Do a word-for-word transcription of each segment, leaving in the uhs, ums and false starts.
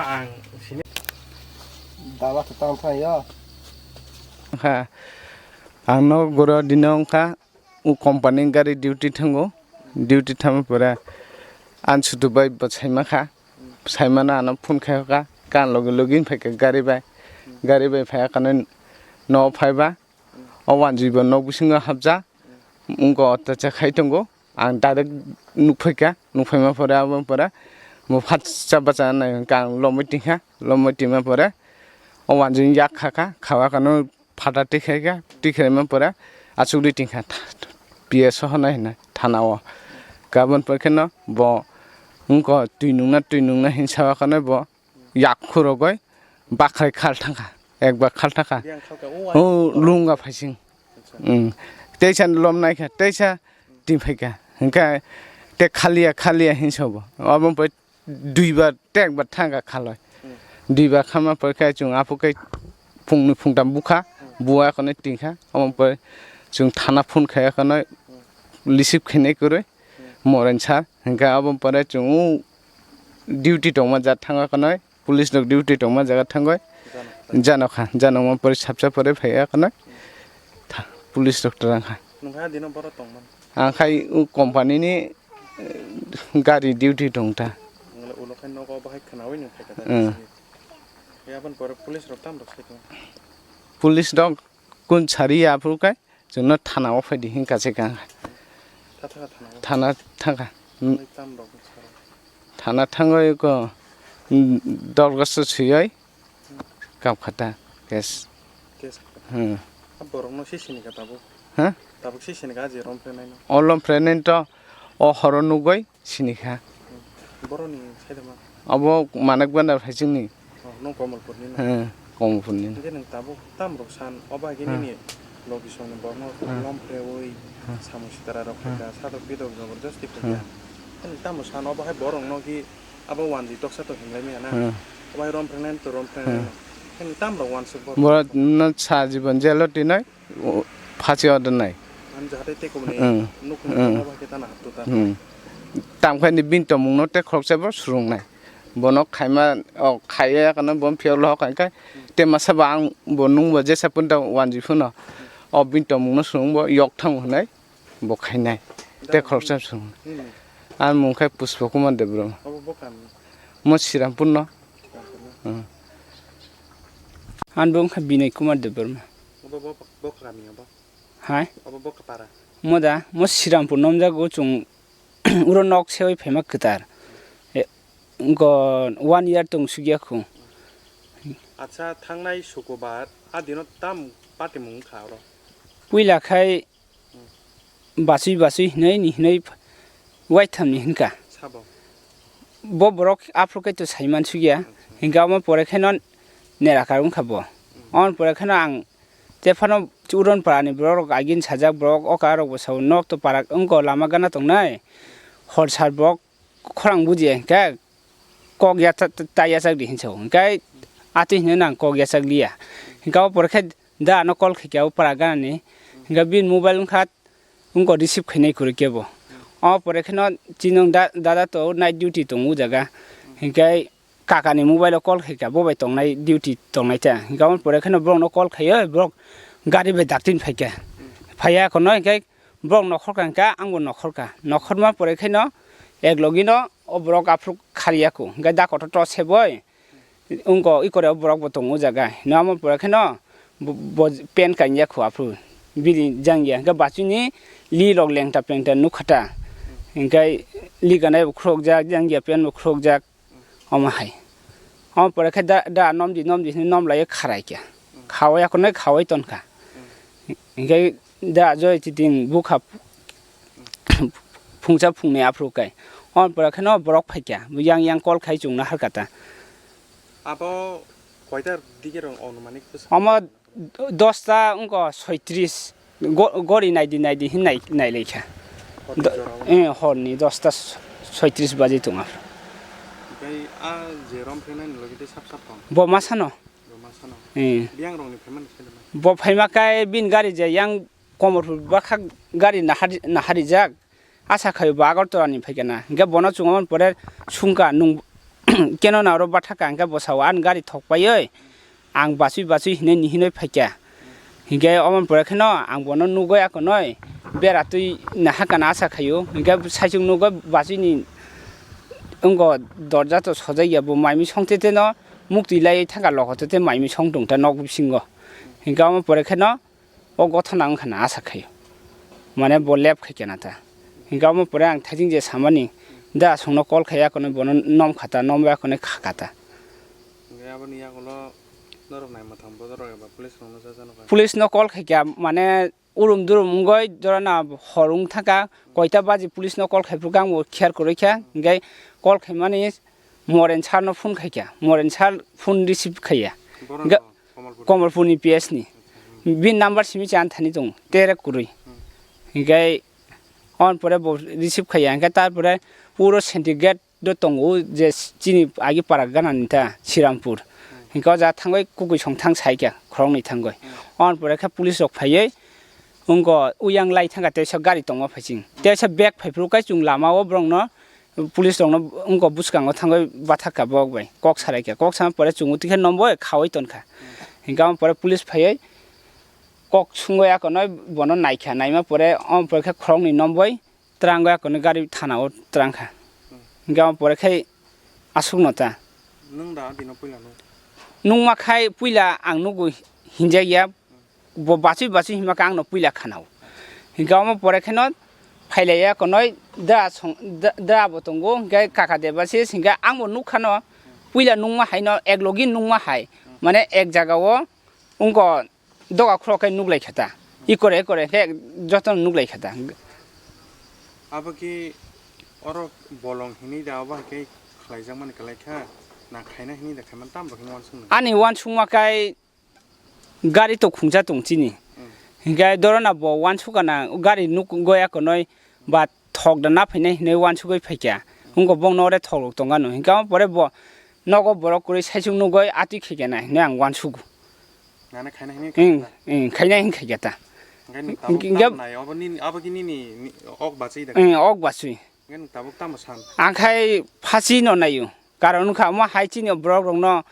Ang sini. Daba khe tamo phaio. Ha, ang no goro dino wngkha, u company gari duty thango, duty thangma pore ang chutu bai bo saima kha, saimano ano phone khai kha, kan logi logi phai kha gari bai, gari bai phai kha no phai ba, o wanjwi bo nok bisingo hapja, wngkha o techa khai tongo. Ang direct nukphaikha, nukphaima pore abo pore bo phatsa bacha nai hwnkha ang lomwi tingkha, lomwi tingma pore o wanjwini yak khakha, khawa khano phata tikhaikha, tikhaima pore achukdi tingkha, P S o honai hinwi thana o. Kabon pore kheno bo wngkha twi nungna, twi nungna hinwi sawa khano bo yak khurogwi bakhrai khal thangkha, ekbar khal thangkha. Biyang khalkha, o o lunga phaising. Acha. Mm. Teisa lom naikha, teisa tim phaikha. Hwnkhe te khaliya, khaliya hinwi sabo. Abo bai duibar, tekbar thangkha khaloi. Mm. Duibar khama pore khe chwng aphuru khe phungni phungtam bukha, mm, buwa khonwi tingkha. Abo bai chwng thana phone khaiya khonwi, mm, receive khainai kwrwi, mm, Moren sir. Hwnkhe abo pore chwng o duty tongma jat thangkha khonwi. Police rok duty tongma jaga thangwi. Jano kha. Jano kha, jano ma pore sapsa pore phaiya khana. Tha, police rok twlang kha. Nwng kha dino boro tongmani. Ang khai u company ni, eh, gari duty tong ta. Nwng le ulo khai nogo bahai khwnawi nwng phai kha ta. Hmm. Yabon pore police rok tam rok sai tong. Police rok kun sari ya phuru kai. Chwngno thana o phaidi hinka se kha. Tha tha thana o. Thana thangkha. Hmm. Nai tam rok sa. Thana thangwi ko, hmm, dorgaso suyoi kap khata case. Case. Hmm. A borok no si sini ka tabuk. Ha? Tabuk si sini ka je rom prenai no. O lom prenai to o horo nugoi. Sinikha. Boroni saidama. Abo Manik Bandar phaisingni. Oh, nung Komolpurni no? He, Komolpurni. Hingke nung tabuk tamrok san, obo hai khe, he, nini logisongni borno, he, lom preui, he, samung sitara rok, he, khaika, sadok bidok joborjosti, he, khaika. Hini tamo san, obo hai borok no ki abo wanjwi toksa to hinlai maya na? He. Obo hai rom prenai to rom prenai, he, no. Hini tamrok wansuk borok. Borok no sa jibon jelo tinai. O, phachi order nai. Ang jahate tei kubuni, hmm, nukung, hmm, tongma bai khe tana haptu ta. Hmm. Tamkhaini bini tongmungno tei khoroksa bo swrwngnai. Bono khaima, o, khaiya khano bo phiyok loho khai khai. Hmm. Tei masa bo ang bo nung bo jesa punta wanji phuno. O bini tongmungno swrwng bo yok thang hwnai bo khainai. Tei khoroksa swrwng. Hmm. Ang mung khai Pushpa Kumar Debbarma. Obo bo kami? Mo Sirampur no. Sirampur no. Hmm. Ang bo wngkha Binay Kumar Debbarma. Obo bo, bo kami obo? Hai? Obo bo kapara? Mo da, mo Sirampur nomjago chwng uro nok sewi phaima kwtar. E, go one year tong sugya khu. Acha, thangnai sukubar, a dino tam patimung wngkha oro? Puila khai bachwi bachwi hinwi ni hinwi waitham ni hinka. Sabo? Bo borok aphuru khe to saiman sugya. Acha. Hinka omo pore kheno nerakar wngkha bo. Hmm. Omo pore kheno ang tephano Uron parani borok rok agin sajak borok oka rok bo sao nok to parak wngko lama gana tongnai. Hor sar borok khorang bujiya hinkhe kok ya ta, ta, ta yachak di hinwi sao. Hinkhe atwi hinwi nang kok yachak liya. Hinkhe o pore khe da ano call khaikha o para ganani. Hinkhe bini mobile wngkha wngkha receive khainai kwrwi kebo. O pore kheno chinong da, dada to night duty tongo o jaga. Hinkhe kakani mobile o call khaikha bo bai tongnai duty tongnai ta. Hinkhe o pore kheno borokno call khaio borok gari bai daktin phaikha. Phaiya kono hinkhe borok nokhorka hinkhe angbo nokhorka. Nokhorma pore kheno ek logino o borok aphuru khariya kho. Hinkhe da kotor to seboi wngko ikore o borok bo tongo o jaga. Hino amo pore kheno bo, bo pen kanya kho aphuru. Bini jangya hinkhe bachuni li rok lengta plengta nukha ta. Hinkhe li ganai bo khurokjak, jangya pen bo khurokjak. Omo hai. Omo pore khe da, da nomdi, nomdi hinwi nom laiyo kharai khe. Khawai akonoi khawai tonkha. Hinkhe da joi chiting bukha phungsa phungnwi aphuru kai. Omo pore kheno borok phaikha. Yang yang call khai chwngno harkha ta. Abo koitar dige rong onumanik bwsa? Omo dosta wngkha soitris. Go-, gori naidi naidi hin nai-, nailaikha. Hor Do-, jorao? Eh, horni dosta soitris baji tongo. Tei a je rom phainani logi tei sap sap tong? Bo masano. Bo masano? Eh. Biyang rokni phaimani khe dama? Bo phaima kai bin gari je yang Komorpur bakha gari nahari-, naharijak. Asa khaio bo Agartala ni phaikha na. Hinkhe bono chwngmani pore sungkha nung, keno na oro bathaka hingke bo sao, "Ani gari thok paioi, ang bachwi bachwi hinui ni hinui phaikha." Hingke omo pore kheno ang bono nugoi akonoi bera twi na hakana asa khaio. Hingke saichung nugoi bachwini wngko dorja to sojai ya, bo maimi song tete no muktwi lai thangka loko tete maimi song tongta nok bisingo. Hingke omo pore kheno o gothana wngkha na asa khaio, mane bo lep khaikha na ta. Hingke omo pore ang thaijing je samani da songno call khaiya kono bono nom khata, nom ya kono khakata. Hingke aboni yagulo norok naima thang bodorok eba police rokno jajanokha. Police no call khaikha, mane urum durum wngoi jorana hor wng thangka, koita baji police no call khaiphuru khe ang bo khiyar kwrwi kha, hingke call khaimani Moren sir no phone khaikha, Moren sir phone receive khaiya. Borok Ga-, no Komolpur. Komolpurni P S ni. Bini number simi se anthani tongo, tere kwrwi. Hingke on pore bo receive khaiya, hingke tar pore uro syndicate do tongo je chini agi para gana ni ta Sirampur. Hingke o ja thangoi kukui song thang saikha, khoroknwi thangoi. On pore khe police rok phaiwi wngko uyang lai thangkha, teisa gari tongma phaising. Teisa bag phaiphuru kai chwng lama o borok no police rok no wngko bwskango thangwi bathakha bok bai. Kok sarai kha, kok sama pore chwng utwi khe nombo khaui tonkha. Hingke amo pore police phaiwi kok sungwi akonoi bono naikha, naima pore omo pore khe khoroknwi nomboi twrangwi akonoi gari thana o twrangkha. Hingke amo pore khe aswkno ta. Nwng da bino puila nuk? Nukma khai puila ang nugo hinjakya, bo bachwi bachwi hima khe ang no puila khanao. Hingke omo pore kheno phailaiya konoi da song, da, da bo tongo, hingke kaka Debasis, hingke ang bo nukha no puila nukma hai no, ek logi nukma hai, mane ek jaga o wngko doga khulok khe nuklai kha ta, ikore ikore khe joto no nuklai kha ta. Abo khe oro bolong hinwi da, abo hai khe khlaijak mani kwlai kha, na khaina hinwi da khaimani tamo khe uansuknai? Ani uansukma kai gari to khungsa tong chini. Hingke dorona bo uansukana gari nuk goya konoi ba thok da na phainai hinui uansugui phaikha. Wngkha bongno ore thok rok tongano. Hingke omo pore bo nogo borok kwrwi saichung nugui atwi khaikha na hinui ang uansugo. Nana khaina hinui Ing, khaikha ta? Ing, khaina hin khaikha ta. Hingke nwng tabuk Hingke tam nai, abo nini, abo khe nini, ni, ok bachwi da? Ing, ok bachwi. Hingke nwng tabuk tamo san? Ang khai phasi no naio. Karon wngkha omo hai chini borok rokno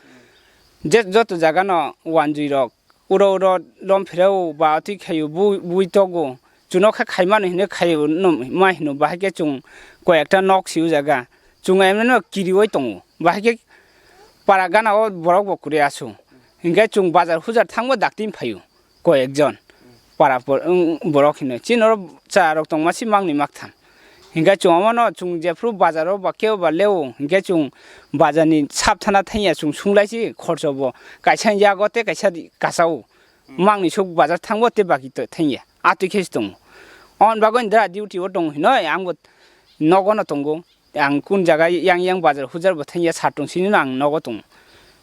je joto jaga no wanjui rok uro uro lom phirao ba atwi khaio bui, bui togo. Chuno khe khaimano hinui khaio no ma hino, bahai khe chwng koi ekta nok si o jaga. Chwng emno kiriui tongo. Bahai khe para gana o borok bo kwrwi asu. Hingke chwng bazar hujar thangbo dakti phaio. Koi ekjon para por-, wng, borok hinui. Chini oro cha rok tongma si mangni maktham. Hingke chwng omono chwng jephru bazar o ba kebo ba leo, hingke chwng bazar ni sap thana thangya chwng sunglai si khorcho bo. Kaisa yago tei kaisa di-, kasa o. Mangni sok bazar thangbo tei baki to thangya. Atwi khe se tongo. On bagwi da duty o tongo hinui, ang bo nogo no tongo. Ang kun jaga yang yang bazar hujar bo thangya, satung sini no ang nogo tongo.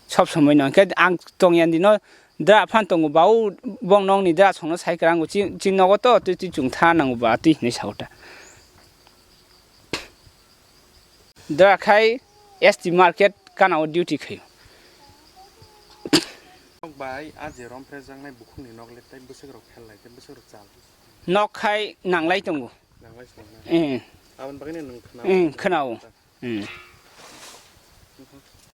Sob somoi no. Hingke ang tongya dino da phan tongo, bau bong nokni da songno sai kwrang bo chini, chini nogo to twi twi chwng tha nango ba twi hinui sa o ta. Da khai S T market kana o duty khaio. Nok bai a je rom phre jaknai bukhukni nok le tei bwswk rok phel lai tei bwswk rok chal. Nok khai nanglai tongo. Nanglai tongo na? Eh. Aboni bagwi no nwng khna. Eh, khna o. Hmm.